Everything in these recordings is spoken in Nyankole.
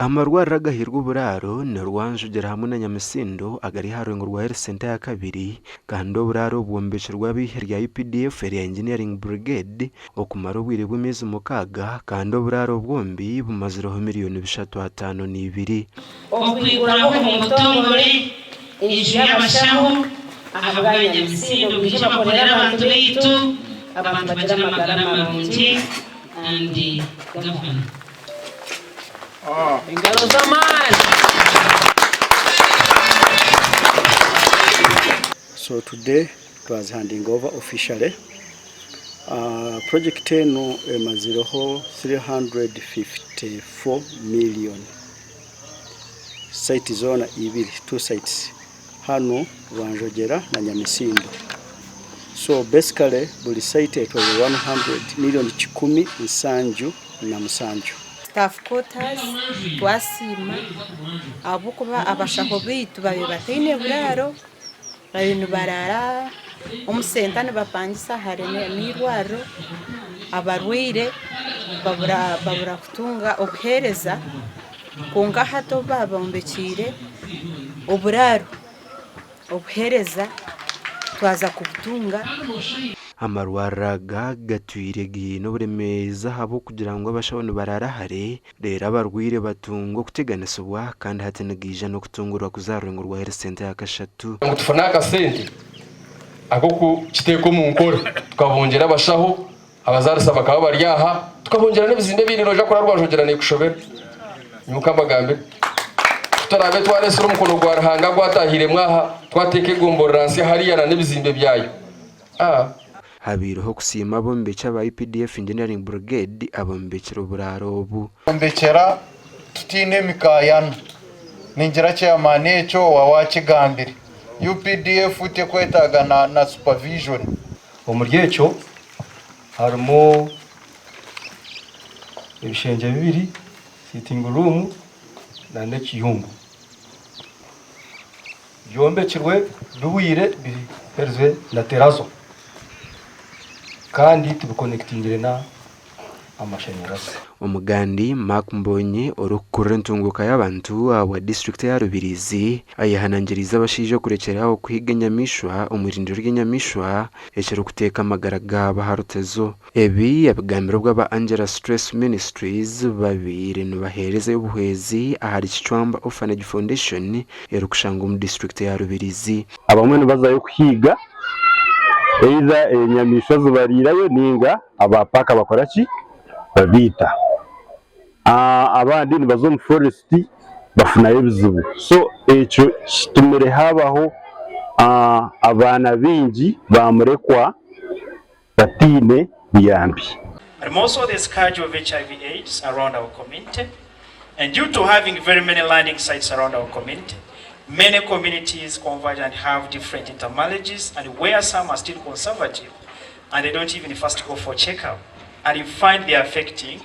Amarwariro agahairwe oburaaro ni Rwanjugira hamwe na Nyamisindo agari aha rurengo rwa Health Centre ya kabiri kandi oburaaro obu bwombekirwe ab'eihe rya UPDF erya Engineering Brigade okumara obwire bw'emeezi mukaaga kandi oburaaro bwombi bumazireho miriyoni 352. Okwiguraho omu butongore enju y'abashaho ahabwa Nyamisindo baije bakorere abantu baitu, abantu bagire amagara marungi and Gavana. Engaro z'amaani. So today twazihandinga over officially. Project enu emazireho 354 million. Site zoona ibiri, two sites, hanu Rwanjogyera na Nyamisindo. So basically buri site etwaire 100 million 177. Staff quarters twasiima ahabw'okuba abashaho baitu babaire bataine buraaro, babaire nibaraara omu senta nibapangisa hare n'eirwariro, abarwaire babura kutunga obuheereza kwonka hati obu babombekyeire oburaaro, obuheereza twaza kubutunga. Amarwariro aga gatwire gaine oburemeezi ahabw'okugira ngu abashaho nibaraara hare reero abarwaire batunga okuteganisibwa kandi hati nigaija n'okutungurwa kuza aha rurengo rwa Health Centre ya kashatu. Ngu tufune akasente ak'okukiteeka omu nkora tukabongyera abashaho, abazaarisa bakaba bari aha, tukabongyera n'ebizimbe ebindi noija kurara Rwanjogyera neekushobera. Nyowe mbagambire. Ku turaabe twareetsire omukono gwa Ruhanga gwataahiremu aha, twateeka egomborora nsya hariya n'ebizimbe byayo. A. Habaireho okusiima abombeki aba UPDF Engineering Brigade abombekire oburaaro obu. Ombekyera tutaine emikaayano. Ningira chairman ekyo waaba wakigambire. UPDF tekwetaaga na supervision. Omuri ekyo harimu ebishengye bibiri, sitting room n'ekiyungu. Byombekirwe bihweire biherize na terazo kandi tibikonekitingire na amashanyarazi. Omugandi Mark Mbonye orikukurira entunguuka y'abantu ahabwa disiturikiti eya Rubirizi ayehanangiriize abashaija okurekyera aho kuhiiga enyamaishwa omu irindiro ry'enyamaishwa ekirikuteeka amagara gaabo aha rutezo. Ebi yabigambire obu aba Angela Stress Ministries babaire nibaheerezayo obuhwezi ahari Kicwamba Orphanage Foundation erikushangwa omu disiturikiti ya Rubirizi. Abamwe nibazayo kuhiiga either enyamaishwa zibariirayo ninga aba paaka bakora ki? Babiita. Abandi nibaza omu forest bafunayo ebizibu. So ekyo kitumire habaho abaana baingi bamurekwa bataine buyambi. But more so the scourge of HIV AIDS around our community and due to having very many landing sites around our community, many communities converge and have different intermarriages and where some are still conservative and they don't even first go for checkup and you find they are affecting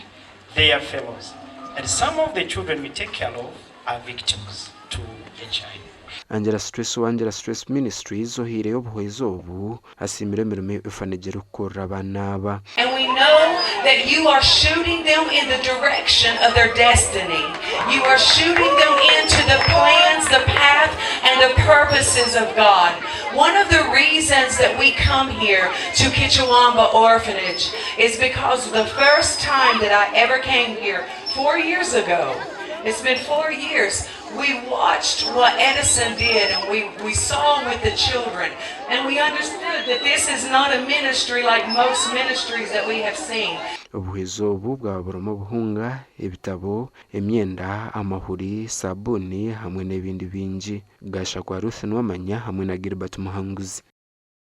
their fellows and some of the children we take care of are victims to HIV. Angela Stress owa Angela Stress Ministries ohaireyo obuhwezi obu asiimire emirimo ei Orphanage erikukorera abaana aba. And we know that you are shooting them in the direction of their destiny. You are shooting them into the plans, the path, and the purposes of God. One of the reasons that we come here to Kichwamba Orphanage is because the first time that I ever came here, four years ago, it's been four years, we watched what Edison did and we, we saw with the children and we understood that this is not a ministry like most ministries that we have seen. Obuhwezi obu bwaba burimu obuhunga, ebitabo, emyenda, amahuri, saabuuni hamwe n'ebindi bingi. Gashakwa Ruth Nuwamanya hamwe na Gilbert Muhanguzi.